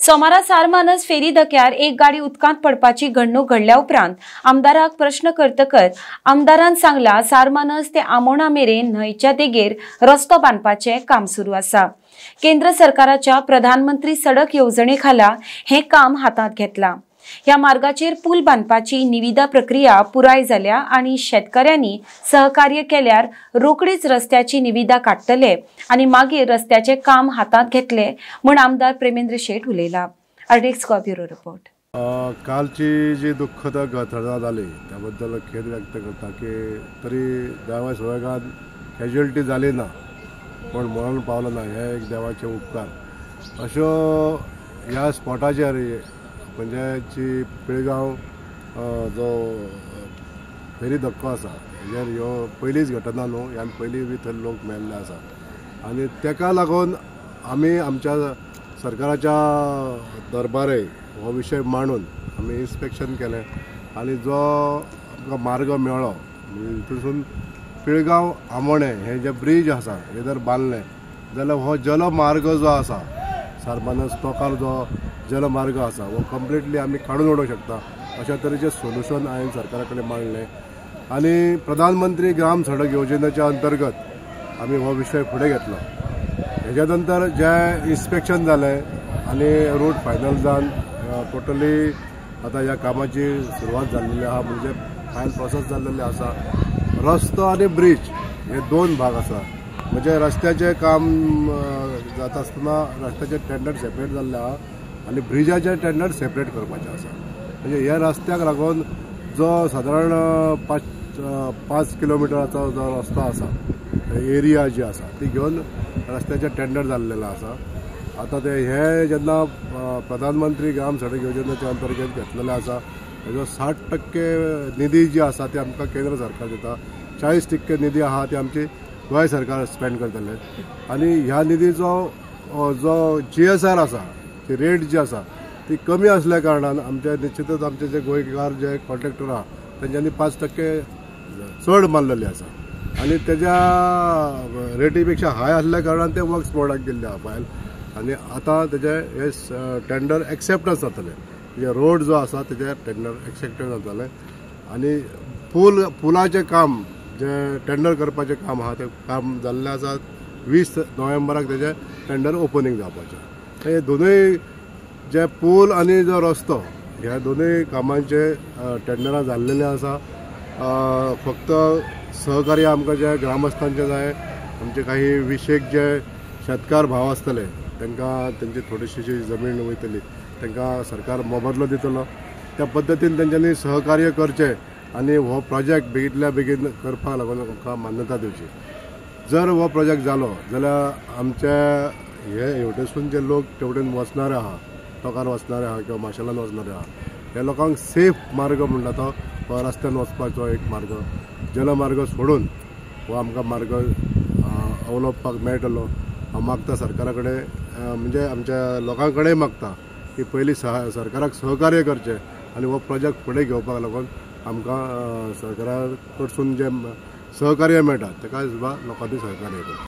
सोमारा सारमानस फेरी धक्यार एक गाडी उदकांत पडपाची घडणूक घडल्या उपरांत आमदाराक प्रश्न करतकच आमदारान सांगला सारमानस ते आमोणा मेरेन न्हंयच्या देगेर रस्तो बांदपाचें काम सुरू आसा। केंद्र सरकाराच्या प्रधानमंत्री सडक येवजणे खाला हे काम हातांत घेतला। ह्या मार्गाचेर पूल बांदपाची निविदा प्रक्रिया पुराय जाल्या आनी शेतकऱ्यांनी सहकार्य केल्यार रोखडीच रस्त्याची निविदा काडटले आनी मागीर रस्त्याचे काम हातांत घेतले म्हूण आमदार प्रेमेंद्र शेट उलयला। RDX Goa bureau report. कालची जी दुःखद घटना जाली त्याबद्दल खेद व्यक्त करता की तरी देवा सुवेगान कॅज्युअलिटी जाली ना, पण मरण पावलो ना, हे एक देवाचे उपकार। अश्यो ह्या स्पॉटाचेर म्हणजे जी पिळगांव जो फेरी धक्को आसा हेजेर ह्यो पयलीच घटना न्हू, ह्यान पयलीं बी थंय लोक मेल्ले आसा आनी तेका लागून आमी आमच्या सरकाराच्या दरबारे हो विशय मांडून आमी इन्स्पेक्शन केलें आनी जो आमकां मार्ग मेळ्ळो तितून पिळगांव आमोणें हें जें ब्रीज आसा हें जर बांदलें जाल्यार हो जलमार्ग जो आसा सारमानस तोकार जो जलमार्ग आसा हो कंप्लिटली आमी काडून उडोवंक शकता अशा तरेचें सोल्युशन हांवें सरकारा कडेन मांडलें आनी प्रधानमंत्री ग्राम सडक योजनेच्या अंतर्गत आमी हो विशय फुडें घेतलो। हेज्या नंतर जें इन्स्पेक्शन जालें आनी रूट फायनल जावन टोटली आतां ह्या कामाची सुरवात जाल्लेली आसा, म्हणजे फायनल प्रोसेस जाल्लेली आसा। रस्तो आनी ब्रीज हे दोन भाग आसा, म्हणजे रस्त्याचें काम जाता आसतना रस्त्याचें टेंडर सेपरेट जाल्लें आसा आनी ब्रिजाचें टेंडर सेपरेट करपाचें आसा। म्हणजे ह्या रस्त्याक लागून जो सादारण 5 किलोमिटराचो जो रस्तो आसा एरिया जी आसा ती घेवन रस्त्याचें टेंडर जाल्लेलें आसा। आतां ते हे जेन्ना प्रधानमंत्री ग्राम सडक योजनेच्या अंतर्गत घेतलेलें आसा हेजो 60% निधी जी आसा ती आमकां केंद्र सरकार दिता, 40% निधी आहा ती आमची गोंय सरकार स्पेंड करतले आनी ह्या निधीचो जो GSR आसा ती रेट जी आसा ती कमी आसल्या कारणान आमचे निश्चितच आमचे जे गोंयकार जे कॉन्ट्रॅक्टर आहा तेंच्यांनी 5% चड मारलेली आसा आनी तेज्या रेटी पेक्षा हाय आसल्या कारणान ते वर्क्स बोर्डाक गेल्ले आहा फायल आनी आतां तेजे हे टेंडर एक्सेप्टन्स जातले, म्हणजे रोड जो आसा तेजे टेंडर एक्सेप्टन्स जातले आनी पुलाचें काम जे टेंडर करपाचें काम आहा तें काम जाल्लें आसा। 20 नोव्हेंबराक तेजें टेंडर ओपनींग जावपाचें। हे दोनूय जे पूल आनी जो रस्तो ह्या दोनूय कामांचे टेंडरां जाल्लेले आसा। फक्त सहकार्य आमकां जे ग्रामस्थांचे जाय, आमचे काही विशेक जे शेतकार भाव आसतले तांकां तेंची थोडीशी जी जमीन वयतली तांकां सरकार मोबदलो दितलो, त्या पद्दतीन तेंच्यांनी सहकार्य करचें आनी हो प्रोजेक्ट बेगींतल्या बेगीन करपाक लागून आमकां मान्यता दिवची। जर हो प्रोजेक्ट जालो जाल्यार आमचे हे हेवटेसून जे लोक तेवटेन वचणारे आहा, टोकार वचणारे आहा किंवा माशेलान वचणारे आहा, ह्या लोकांक सेफ मार्ग म्हणटा तो रस्त्यान वचपाचो एक मार्ग जलमार्ग सोडून हो आमकां मार्ग अवलंबपाक मेळटलो। हांव मागता सरकारा कडेन, म्हणजे आमच्या लोकां कडेन मागता की पयलीं सरकाराक सहकार्य करचें आनी हो प्रोजेक्ट फुडें घेवपाक लागून आमकां सरकारा कडसून जें सहकार्य मेळटा ताका सुद्दां लोकांनी सहकार्य करचें।